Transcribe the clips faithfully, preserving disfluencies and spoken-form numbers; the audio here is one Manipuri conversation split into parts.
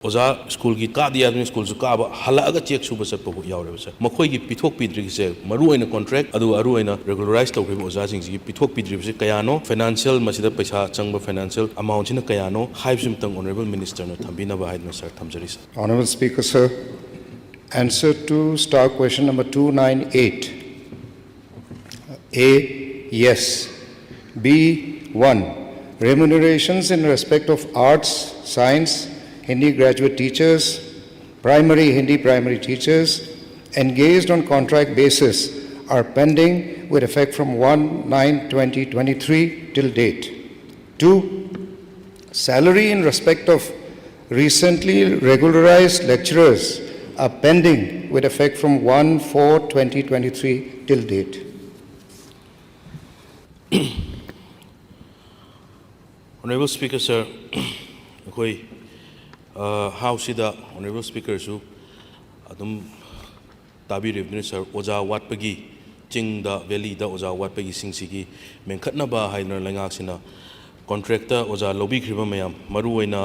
ꯑꯣꯖꯥ ꯁ꯭ꯀꯨꯜꯒꯤ ꯀꯥꯗ ꯌꯥꯗꯕꯅꯤ, ꯁ꯭ꯀꯨꯜꯁꯨ ꯀꯥꯕ, ꯍꯜꯂꯛꯑꯒ ꯆꯦꯛ ꯁꯨꯕ ꯆꯠꯄ ꯐꯥꯎ ꯌꯥꯎꯔꯦꯕ ꯁꯥꯔ꯫ ꯃꯈꯣꯏꯒꯤ ꯄꯤꯊꯣꯛꯄꯤꯗ꯭ꯔꯤꯁꯦ, ꯃꯔꯨ ꯑꯣꯏꯅ ꯀꯣꯟꯇ꯭ꯔꯦꯛ, ꯑꯗꯨꯒ ꯑꯔꯨ ꯑꯣꯏꯅ ꯔꯦꯒꯨꯂꯔꯥꯏꯁ ꯇꯧꯈ꯭ꯔꯤꯕ ꯑꯣꯖꯥꯁꯤꯡꯁꯤꯒꯤ ꯄꯤꯊꯣꯛꯄꯤꯗ꯭ꯔꯤꯕꯁꯦ ꯀꯌꯥꯅꯣ, ꯐꯥꯏꯅꯥꯟꯁꯤꯌꯦꯜ, ꯃꯁꯤꯗ ꯄꯩꯁꯥ ꯆꯪꯕ ꯐꯥꯏꯅꯥꯟꯁꯤꯌꯦꯜ ꯑꯦꯃꯥꯎꯟꯁꯤꯅ ꯀꯌꯥꯅꯣ ꯍꯥꯏꯕꯁꯤꯃꯇꯪ ꯑꯣꯅꯔꯦꯕꯜ ꯃꯤꯅꯤꯁꯇꯔꯅ ꯊꯝꯕꯤꯅꯕ ꯍꯥꯏꯗꯨꯅ ꯁꯥꯔ ꯊꯝꯖꯔꯤ ꯁꯥꯔ꯫ Thank you. Honorable Speaker, sir, answer to star question number two nine eight. A, yes. B, one, remunerations in respect of arts, science, Hindi graduate teachers, primary Hindi primary teachers engaged on contract basis are pending with effect from one nine twenty twenty-three till date. Two, salary in respect of recently regularized lecturers are pending with effect from one four twenty twenty-three till date. Honorable Speaker, sir, ꯑꯩꯈꯣꯏ ꯍꯥꯎꯁꯁꯤꯗ ꯑꯣꯅꯔꯦꯕꯜ ꯁ꯭ꯄꯤꯀꯔꯁꯨ ꯑꯗꯨꯝ ꯇꯥꯕꯤꯔꯤꯕꯅꯤ ꯁꯥꯔ, ꯑꯣꯖꯥ ꯋꯥꯠꯄꯒꯤ, ꯆꯤꯡꯗ, ꯚꯦꯂꯤꯗ ꯑꯣꯖꯥ ꯋꯥꯠꯄꯒꯤ ꯁꯤꯡꯁꯤꯒꯤ ꯃꯦꯟꯈꯠꯅꯕ ꯍꯥꯏꯗꯨꯅ ꯂꯩꯉꯥꯛꯁꯤꯅ ꯀꯣꯟꯇ꯭ꯔꯦꯛꯇ ꯑꯣꯖꯥ ꯂꯧꯕꯤꯈ꯭ꯔꯤꯕ ꯃꯌꯥꯝ, ꯃꯔꯨꯑꯣꯏꯅ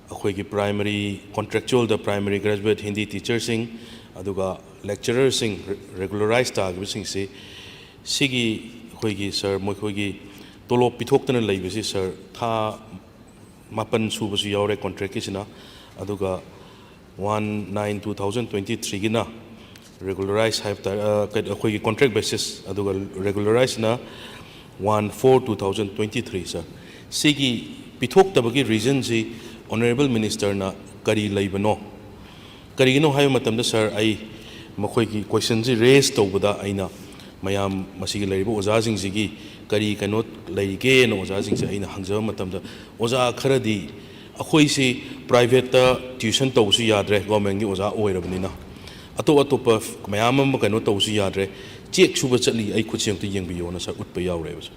ꯑꯩꯈꯣꯏꯒꯤ ꯄ꯭ꯔꯥꯏꯃꯔꯤ, ꯀꯣꯟꯇ꯭ꯔꯦꯛꯆꯨꯋꯦꯜꯗ ꯄ꯭ꯔꯥꯏꯃꯔꯤ ꯒ꯭ꯔꯦꯖꯨꯋꯦꯠ ꯍꯤꯟꯗꯤ ꯇꯤꯆꯔꯁꯤꯡ, ꯑꯗꯨꯒ ꯂꯦꯛꯆꯔꯔꯁꯤꯡ ꯔꯦꯒꯨꯂꯔꯥꯏꯁ ꯇꯥꯈꯤꯕꯁꯤꯡꯁꯤ, ꯁꯤꯒꯤ ꯑꯩꯈꯣꯏꯒꯤ ꯁꯥꯔ, ꯃꯈꯣꯏꯒꯤ ꯇꯣꯂꯣꯞ ꯄꯤꯊꯣꯛꯇꯅ ꯂꯩꯕꯁꯤ ꯁꯥꯔ, ꯊꯥ ꯃꯥꯄꯟ ꯁꯨꯕꯁꯨ ꯌꯥꯎꯔꯦ ꯀꯣꯟꯇ꯭ꯔꯦꯛꯀꯤꯁꯤꯅ, ꯑꯗꯨꯒ one nine two thousand twenty threeꯒꯤꯅ ꯔꯦꯒꯨꯂꯔꯥꯏꯁ ꯍꯥꯏꯕ ꯇꯥꯔꯦ, ꯑ, ꯀꯩ-, ꯑꯩꯈꯣꯏꯒꯤ ꯀꯣꯟꯇ꯭ꯔꯦꯛ ꯕꯦꯁꯤꯁ, ꯑꯗꯨꯒ ꯔꯦꯒꯨꯂꯔꯥꯏꯁꯅ one four two thousand twenty three, ꯁꯥꯔ꯫ ꯁꯤꯒꯤ ꯄꯤꯊꯣꯛꯇꯕꯒꯤ ꯔꯤꯖꯟꯁꯤ ꯑꯣꯅꯔꯦꯕꯜ ꯃꯤꯅꯤꯁꯇꯔꯅ ꯀꯔꯤ ꯂꯩꯕꯅꯣ? ꯀꯔꯤꯒꯤꯅꯣ ꯍꯥꯏꯕ ꯃꯇꯝꯗ, ꯁꯥꯔ, ꯑꯩ ꯃꯈꯣꯏꯒꯤ ꯀꯣꯏꯁꯟꯁꯤ ꯔꯦꯖ ꯇꯧꯕꯗ ꯑꯩꯅ ꯃꯌꯥꯝ ꯃꯁꯤꯒꯤ ꯂꯩꯔꯤꯕ ꯑꯣꯖꯥꯁꯤꯡꯁꯤꯒꯤ ꯀꯔꯤ ꯀꯩꯅꯣ ꯂꯩꯒꯦꯅ ꯑꯣꯖꯥꯁꯤꯡꯁꯦ ꯑꯩꯅ ꯍꯪꯖꯕ ꯃꯇꯝꯗ, ꯑꯣꯖꯥ ꯈꯔꯗꯤ ꯑꯩꯈꯣꯏꯁꯤ ꯄ꯭ꯔꯥꯏꯚꯦꯠꯇ ꯇ꯭ꯌꯨꯁꯟ ꯇꯧꯕꯁꯨ ꯌꯥꯗ꯭ꯔꯦ, ꯒꯣꯔꯃꯦꯟꯒꯤ ꯑꯣꯖꯥ ꯑꯣꯏꯔꯕꯅꯤꯅ, ꯑꯇꯣꯞ ꯑꯇꯣꯞꯄ ꯃꯌꯥꯝ ꯑꯃ ꯀꯩꯅꯣ ꯇꯧꯕꯁꯨ ꯌꯥꯗ꯭ꯔꯦ, ꯆꯦꯛ ꯁꯨꯕ ꯆꯠꯂꯤ, ꯑꯩ ꯈꯨꯠꯁꯦ ꯑꯝꯇ ꯌꯦꯡꯕꯤꯌꯣꯅ ꯁꯥꯔ ꯎꯠꯄ ꯌꯥꯎꯔꯦꯕ ꯁꯥꯔ꯫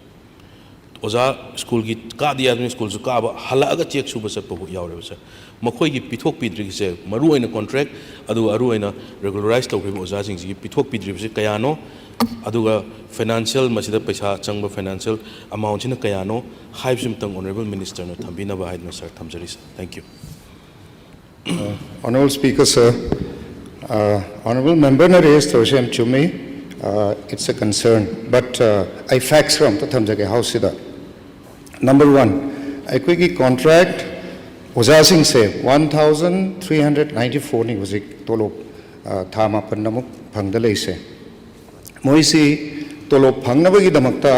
ꯑꯣꯖꯥ ꯁ꯭ꯀꯨꯜꯒꯤ ꯀꯥꯗ ꯌꯥꯗꯕꯅꯤ, ꯁ꯭ꯀꯨꯜꯁꯨ ꯀꯥꯕ, ꯍꯜꯂꯛꯑꯒ ꯆꯦꯛ ꯁꯨꯕ ꯆꯠꯄ ꯐꯥꯎ ꯌꯥꯎꯔꯦꯕ ꯁꯥꯔ꯫ ꯃꯈꯣꯏꯒꯤ ꯄꯤꯊꯣꯛꯄꯤꯗ꯭ꯔꯤꯁꯦ, ꯃꯔꯨ ꯑꯣꯏꯅ ꯀꯣꯟꯇ꯭ꯔꯦꯛ, ꯑꯗꯨꯒ ꯑꯔꯨ ꯑꯣꯏꯅ ꯔꯦꯒꯨꯂꯔꯥꯏꯁ ꯇꯧꯈ꯭ꯔꯤꯕ ꯑꯣꯖꯥꯁꯤꯡꯁꯤꯒꯤ ꯄꯤꯊꯣꯛꯄꯤꯗ꯭ꯔꯤꯕꯁꯤ ꯀꯌꯥꯅꯣ, ꯑꯗꯨꯒ ꯐꯥꯏꯅꯥꯟꯁꯤꯌꯦꯜ, ꯃꯁꯤꯗ ꯄꯩꯁꯥ ꯆꯪꯕ ꯐꯥꯏꯅꯥꯟꯁꯤꯌꯦꯜ ꯑꯦꯃꯥꯎꯟꯁꯤꯅ ꯀꯌꯥꯅꯣ ꯍꯥꯏꯕꯁꯤꯃꯇꯪ ꯑꯣꯅꯔꯦꯕꯜ ꯃꯤꯅꯤꯁꯇꯔꯅ ꯊꯝꯕꯤꯅꯕ ꯍꯥꯏꯗꯨꯅ ꯁꯥꯔ ꯊꯝꯖꯔꯤ ꯁꯥꯔ꯫ Thank you. Honorable Speaker, sir, uh, Honorable Member ꯅ raise ꯇꯧꯔꯤꯁꯦ ꯌꯥꯝ ꯆꯨꯝꯃꯤ. Uh, it's a concern, but uh, ꯑꯩ facts ꯈꯔ ꯑꯝꯇ ꯊꯝꯖꯒꯦ House ꯁꯤꯗ. Number one, ꯑꯩꯈꯣꯏꯒꯤ contract ꯑꯣꯖꯥꯁꯤꯡꯁꯦ one thousand three hundred ninety four ꯅꯤ ꯍꯧꯖꯤꯛ ꯇꯣꯂꯣꯞ, uh, ꯊꯥ ꯃꯥꯄꯟ ꯑꯃꯨꯛ ꯐꯪꯗ ꯂꯩꯁꯦ. ꯃꯣꯏꯁꯤ ꯇꯣꯂꯣꯞ ꯐꯪꯅꯕꯒꯤꯗꯃꯛꯇ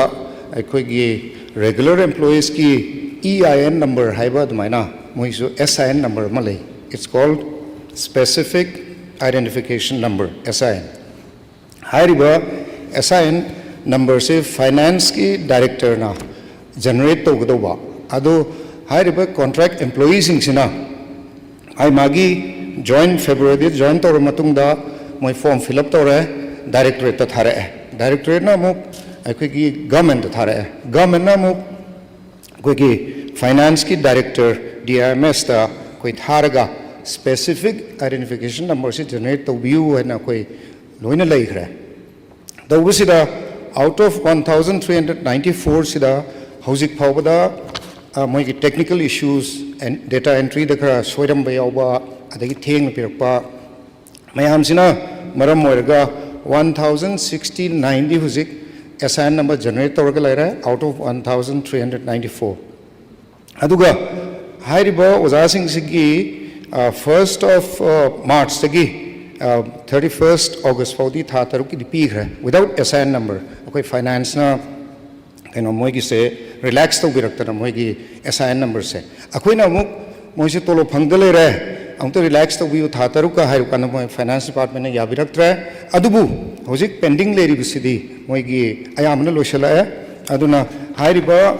ꯑꯩꯈꯣꯏꯒꯤ regular employees ꯀꯤ E I N number ꯍꯥꯏꯕ ꯑꯗꯨꯃꯥꯏꯅ ꯃꯣꯏꯁꯨ S I N number ꯑꯃ ꯂꯩ. It's called Specific Identification Number, S I N. ꯍꯥꯏꯔꯤꯕ S I N number ꯁꯤ finance ꯀꯤ director ꯅ generate ꯇꯧꯒꯗꯧꯕ꯫ ꯑꯗꯨ ꯍꯥꯏꯔꯤꯕ contract employee ꯁꯤꯡꯁꯤꯅ ꯑꯩ ꯃꯥꯒꯤ join, February ꯗ join ꯇꯧꯔ ꯃꯇꯨꯡꯗ ꯃꯣꯏ form fill up ꯇꯧꯔꯦ, directorate ꯇ ꯊꯥꯔꯛꯑꯦ꯫ Directorate ꯅ ꯑꯃꯨꯛ ꯑꯩꯈꯣꯏꯒꯤ government ꯇ ꯊꯥꯔꯛꯑꯦ꯫ Government ꯅ ꯑꯃꯨꯛ ꯑꯩꯈꯣꯏꯒꯤ finance ꯀꯤ director, D R M S ꯇ ꯑꯩꯈꯣꯏ ꯊꯥꯔꯒ specific identification number ꯁꯤ generate ꯇꯧꯕꯤꯌꯨ ꯍꯥꯏꯅ ꯑꯩꯈꯣꯏ ꯂꯣꯏꯅ ꯂꯩꯈ꯭ꯔꯦ꯫ ꯇꯧꯕꯁꯤꯗ, out of one thousand three hundred ninety four ꯁꯤꯗ ꯍꯧꯖꯤꯛ ꯐꯥꯎꯕꯗ, ꯑ, ꯃꯣꯏꯒꯤ technical issues and data entry ꯗ ꯈꯔ ꯁꯣꯏꯔꯝꯕ ꯌꯥꯎꯕ, ꯑꯗꯒꯤ ꯊꯦꯡꯅ ꯄꯤꯔꯛꯄ ꯃꯌꯥꯝꯁꯤꯅ ꯃꯔꯝ ꯑꯣꯏꯔꯒ one thousand sixty nine ꯗꯤ ꯍꯧꯖꯤꯛ S I N number generate ꯇꯧꯔꯒ ꯂꯩꯔꯦ, out of one thousand three hundred ninety four꯫ ꯑꯗꯨꯒ ꯍꯥꯏꯔꯤꯕ ꯑꯣꯖꯥꯁꯤꯡꯁꯤꯒꯤ, ꯑ, first of, ꯑ, March ꯇꯒꯤ, ꯑ, thirty first August ꯐꯥꯎꯗꯤ ꯊꯥ ꯇꯔꯨꯛꯀꯤꯗꯤ ꯄꯤꯈ꯭ꯔꯦ, without S I N number꯫ ꯑꯩꯈꯣꯏ finance ꯅ ꯀꯩꯅꯣ ꯃꯣꯏꯒꯤꯁꯦ relax ꯇꯧꯕꯤꯔꯛꯇꯅ ꯃꯣꯏꯒꯤ S I N number ꯁꯦ꯫ ꯑꯩꯈꯣꯏꯅ ꯑꯃꯨꯛ ꯃꯣꯏꯁꯦ ꯇꯣꯂꯣꯞ ꯐꯪꯗ ꯂꯩꯔꯦ, ꯑꯃꯨꯛꯇ relax ꯇꯧꯕꯤꯌꯨ ꯊꯥ ꯇꯔꯨꯛꯀ ꯍꯥꯏꯔꯨ ꯀꯥꯟꯗ ꯃꯣꯏ finance department ꯅ ꯌꯥꯕꯤꯔꯛꯇ꯭ꯔꯦ꯫ ꯑꯗꯨꯕꯨ ꯍꯧꯖꯤꯛ pending ꯂꯩꯔꯤꯕꯁꯤꯗꯤ ꯃꯣꯏꯒꯤ ꯑꯌꯥꯝꯕꯅ ꯂꯣꯏꯁꯤꯜꯂꯛꯑꯦ꯫ ꯑꯗꯨꯅ ꯍꯥꯏꯔꯤꯕ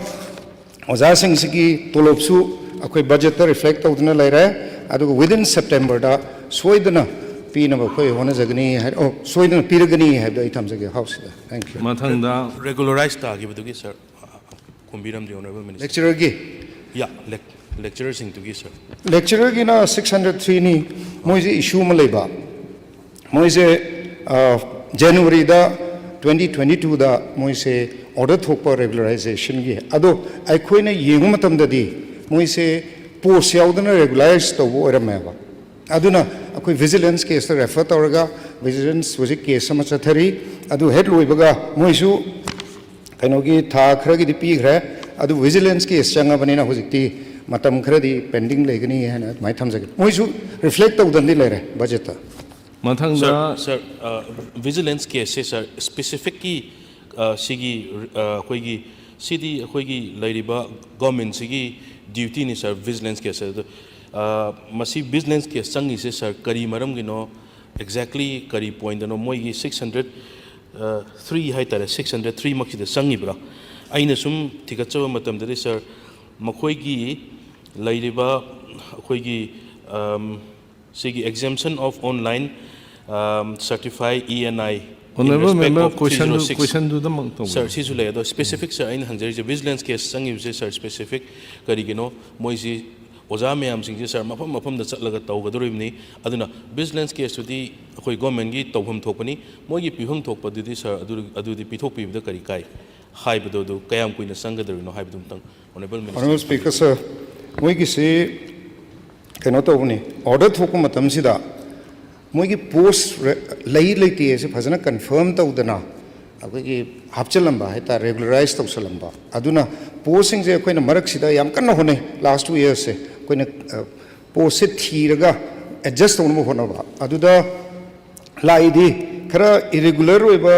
ꯑꯣꯖꯥꯁꯤꯡꯁꯤꯒꯤ ꯇꯣꯂꯣꯞꯁꯨ ꯑꯩꯈꯣꯏ budget ꯇ reflect ꯇꯧꯗꯨꯅ ꯂꯩꯔꯦ꯫ ꯑꯗꯨꯒ within September ꯗ ꯁꯣꯏꯗꯅ ꯄꯤꯅꯕ ꯑꯩꯈꯣꯏ ꯍꯣꯠꯅꯖꯒꯅꯤ ꯍꯥꯏ, ꯑꯣ, ꯁꯣꯏꯗꯅ ꯄꯤꯔꯒꯅꯤ ꯍꯥꯏꯕꯗꯣ ꯑꯩ ꯊꯝꯖꯒꯦ House ꯁꯤꯗ꯫ Thank you꯫ ꯃꯊꯪꯗ regularize ꯇꯥꯈꯤꯕꯗꯨꯒꯤ, sir, ꯈꯨꯝꯕꯤꯔꯝꯗ꯭ꯔꯤ, Honorable Minister꯫ Lecturer ꯒꯤ? Yeah, lec-, lecturer ꯁꯤꯡꯗꯨꯒꯤ, sir꯫ Lecturer ꯒꯤꯅ six hundred three ꯅꯤ꯫ ꯃꯣꯏꯁꯦ issue ꯑꯃ ꯂꯩꯕ꯫ ꯃꯣꯏꯁꯦ, ꯑ, January ꯗ twenty twenty two ꯗ ꯃꯣꯏꯁꯦ order ꯊꯣꯛꯄ regularization ꯒꯤ꯫ ꯑꯗꯣ ꯑꯩꯈꯣꯏꯅ ꯌꯦꯡꯕ ꯃꯇꯝꯗꯗꯤ ꯃꯣꯏꯁꯦ post ꯌꯥꯎꯗꯅ regularize ꯇꯧꯕ ꯑꯣꯏꯔꯝꯃꯦꯕ꯫ ꯑꯗꯨꯅ ꯑꯩꯈꯣꯏ ꯚꯤꯖꯤꯂꯦꯟꯁ ꯀꯦꯁꯇ ꯔꯦꯐꯔ ꯇꯧꯔꯒ ꯚꯤꯖꯤꯂꯦꯟꯁ ꯍꯧꯖꯤꯛ ꯀꯦꯁ ꯑꯃ ꯆꯠꯊꯔꯤ꯫ ꯑꯗꯨ ꯍꯦꯛ ꯂꯣꯏꯕꯒ ꯃꯣꯏꯁꯨ ꯀꯩꯅꯣꯒꯤ ꯊꯥ ꯈꯔꯒꯤꯗꯤ ꯄꯤꯈ꯭ꯔꯦ꯫ ꯑꯗꯨ ꯚꯤꯖꯤꯂꯦꯟꯁ ꯀꯦꯁ ꯆꯪꯉꯕꯅꯤꯅ ꯍꯧꯖꯤꯛꯇꯤ ꯃꯇꯝ ꯈꯔꯗꯤ ꯄꯦꯟꯗꯤꯡ ꯂꯩꯒꯅꯤ ꯍꯥꯏꯅ ꯑꯗꯨꯃꯥꯏꯅ ꯊꯝꯖꯒꯦ꯫ ꯃꯣꯏꯁꯨ ꯔꯤꯐ꯭ꯂꯦꯛ ꯇꯧꯗꯅꯗꯤ ꯂꯩꯔꯦ ꯕꯖꯦꯠꯇ꯫ ꯃꯊꯪꯗ ꯁꯥꯔ ꯁꯥꯔ ꯚꯤꯖꯤꯂꯦꯟꯁ ꯀꯦꯁꯁꯦ ꯁꯥꯔ ꯁ꯭ꯄꯦꯁꯤꯐꯤꯛꯀꯤ ꯁꯤꯒꯤ ꯑꯩꯈꯣꯏꯒꯤ ꯁꯤꯗꯤ ꯑꯩꯈꯣꯏꯒꯤ ꯂꯩꯔꯤꯕ ꯒꯣꯔꯃꯦꯟꯁꯤꯒꯤ ꯗ꯭ꯌꯨꯇꯤꯅꯤ ꯁꯥꯔ ꯚꯤꯖꯤꯂꯦꯟꯁ ꯀꯦꯁꯁꯦ꯫ ꯑꯗꯣ ꯃꯁꯤ ꯚꯤꯖꯤꯂꯦꯟꯁ ꯀꯦꯁ ꯆꯪꯉꯤꯁꯦ ꯁꯥꯔ ꯀꯔꯤ ꯃꯔꯝꯒꯤꯅꯣ, ꯑꯦꯛꯖꯦꯛꯂꯤ ꯀꯔꯤ ꯄꯣꯏꯟꯗꯅꯣ, ꯃꯣꯏꯒꯤ ꯁꯤꯛꯁ ꯍꯟꯗ꯭ꯔꯦꯠ ꯊ꯭ꯔꯤ ꯍꯥꯏ ꯇꯥꯔꯦ, ꯁꯤꯛꯁ ꯍꯟꯗ꯭ꯔꯦꯠ ꯊ꯭ꯔꯤꯃꯛꯁꯤꯗ ꯆꯪꯉꯤꯕ꯭ꯔꯥ? ꯑꯩꯅ ꯁꯨꯝ ꯊꯤꯒꯠꯆꯕ ꯃꯇꯝꯗꯗꯤ ꯁꯥꯔ ꯃꯈꯣꯏꯒꯤ ꯂꯩꯔꯤꯕ ꯑꯩꯈꯣꯏꯒꯤ ꯁꯤꯒꯤ exemption of online certify E N I Honorable Member, question do, question ꯗꯨꯗꯃꯛ ꯇꯧꯕꯤꯌꯨ꯫ ꯁꯥꯔ ꯁꯤꯁꯨ ꯂꯩ꯫ ꯑꯗꯣ ꯁ꯭ꯄꯦꯁꯤꯐꯤꯛ ꯁꯥꯔ ꯑꯩꯅ ꯍꯪꯖꯔꯤꯁꯦ ꯚꯤꯖꯤꯂꯦꯟꯁ ꯀꯦꯁ ꯆꯪꯉꯤꯕꯁꯦ ꯁꯥꯔ ꯁ꯭ꯄꯦꯁꯤꯐꯤꯛ ꯀꯔꯤꯒꯤꯅꯣ? ꯃꯣꯏꯁꯤ ꯑꯣꯖꯥ ꯃꯌꯥꯝꯁꯤꯡꯁꯦ ꯁꯥꯔ ꯃꯐꯝ ꯃꯐꯝꯗ ꯆꯠꯂꯒ ꯇꯧꯒꯗꯧꯔꯤꯕꯅꯤ꯫ ꯑꯗꯨꯅ ꯚꯤꯖꯤꯂꯦꯟꯁ ꯀꯦꯁꯇꯨꯗꯤ ꯑꯩꯈꯣꯏ ꯒꯣꯔꯃꯦꯟꯒꯤ ꯇꯧꯐꯝ ꯊꯣꯛꯄꯅꯤ꯫ ꯃꯣꯏꯒꯤ ꯄꯤꯐꯝ ꯊꯣꯛꯄꯗꯨꯗꯤ ꯁꯥꯔ ꯑꯗꯨ ꯑꯗꯨꯗꯤ ꯄꯤꯊꯣꯛꯄꯤꯕꯗ ꯀꯔꯤ ꯀꯥꯏ ꯍꯥꯏꯕꯗꯣ ꯑꯗꯨ ꯀꯌꯥꯝ ꯀꯨꯏꯅ ꯆꯪꯒꯗꯧꯔꯤꯅꯣ ꯍꯥꯏꯕꯗꯨ ꯑꯃꯨꯛꯇꯪ Honorable Minister Honorable Speaker sir, ꯃꯣꯏꯒꯤꯁꯤ ꯀꯩꯅꯣ ꯇꯧꯕꯅꯤ, ꯑꯣꯔꯗꯔ ꯊꯣꯛꯄ ꯃꯇꯝꯁꯤꯗ ꯃꯣꯏꯒꯤ ꯄꯣꯁ ꯂꯩ ꯂꯩꯇꯦ ꯑꯁꯤ ꯐꯖꯅ ꯀꯟꯐꯥꯔꯝ ꯇꯧꯗꯅ ꯑꯩꯈꯣꯏꯒꯤ ꯍꯥꯞꯆꯤꯜꯂꯝꯕ ꯍꯥꯏꯇꯥꯔꯦ, ꯔꯦꯒꯨꯂꯔꯥꯏꯁ ꯇꯧꯁꯜꯂꯝꯕ꯫ ꯑꯗꯨꯅ ꯄꯣꯁꯁꯤꯡꯁꯦ ꯑꯩꯈꯣꯏꯅ ꯃꯔꯛꯁꯤꯗ ꯌꯥꯝ ꯀꯟꯅ ꯍꯣꯠꯅꯩ, ꯂꯥꯁ ꯇꯨ ꯏꯌꯔꯁꯁꯦ ꯑꯩꯈꯣꯏꯅ ꯄꯣꯁꯁꯦ ꯊꯤꯔꯒ ꯑꯦꯗꯖꯁ ꯇꯧꯅꯕ ꯍꯣꯠꯅꯕ꯫ ꯑꯗꯨꯗ ꯂꯥꯛꯏꯗꯤ ꯈꯔ ꯏꯔꯤꯒꯨꯂꯔ ꯑꯣꯏꯕ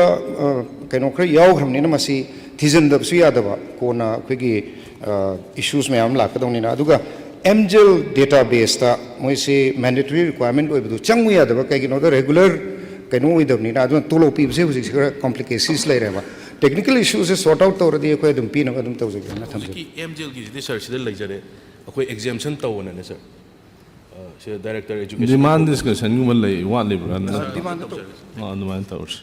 ꯀꯩꯅꯣ ꯈꯔ ꯌꯥꯎꯈ꯭ꯔꯕꯅꯤꯅ ꯃꯁꯤ ꯊꯤꯖꯤꯟꯗꯕꯁꯨ ꯌꯥꯗꯕ꯫ ꯀꯣꯟꯅ ꯑꯩꯈꯣꯏꯒꯤ ꯏꯁꯨꯁ ꯃꯌꯥꯝ ꯑꯃ ꯂꯥꯛꯀꯗꯧꯅꯤꯅ꯫ ꯑꯗꯨꯒ ꯑꯦꯝꯖꯦꯜ ꯗꯦꯇꯥ ꯕꯦꯁꯇ ꯃꯣꯏꯁꯤ ꯃꯦꯟꯗꯦꯇꯔꯤ ꯔꯤꯀ꯭ꯋꯥꯔꯃꯦꯟ ꯑꯣꯏꯕꯗꯨ ꯆꯪꯉꯨ ꯌꯥꯗꯕ, ꯀꯩꯒꯤꯅꯣꯗ ꯔꯦꯒꯨꯂꯔ ꯀꯩꯅꯣ ꯑꯣꯏꯗꯕꯅꯤꯅ꯫ ꯑꯗꯨꯅ ꯇꯣꯂꯣꯞ ꯄꯤꯕꯁꯦ ꯍꯧꯖꯤꯛꯁꯤ ꯈꯔ ꯀꯣꯝꯄ꯭ꯂꯤꯀꯦꯁꯤꯁ ꯂꯩꯔꯦꯕ꯫ ꯇꯦꯛꯅꯤꯀꯦꯜ ꯏꯁꯨꯁꯦ ꯁꯣꯔꯠ ꯑꯥꯎꯠ ꯇꯧꯔꯗꯤ ꯑꯩꯈꯣꯏ ꯑꯗꯨꯝ ꯄꯤꯅꯕ ꯑꯗꯨꯝ ꯇꯧꯖꯒꯦꯅ ꯊꯝꯖꯒꯦ꯫ ꯍꯧꯖꯤꯛꯀꯤ ꯑꯦꯝꯖꯦꯜꯒꯤꯁꯤꯗꯤ ꯁꯥꯔ ꯁꯤꯗ ꯂꯩꯖꯔꯦ, ꯑꯩꯈꯣꯏ exemption ꯇꯧꯕꯅꯅꯦ ꯁꯥꯔ꯫ ꯁꯤꯗ ꯗꯥꯏꯔꯦꯛꯇꯔ ꯑꯦꯖꯨꯀꯦꯁꯟ ꯗꯤꯃꯥꯟ ꯗꯤꯁꯀꯁꯟꯒꯨꯝꯕ ꯂꯩ, ꯋꯥꯠꯂꯤꯕ꯭ꯔꯥ? ꯇꯧꯖꯔꯦ꯫ ꯑꯥ, ꯑꯗꯨꯃꯥꯏꯅ ꯇꯧꯔꯁꯤ꯫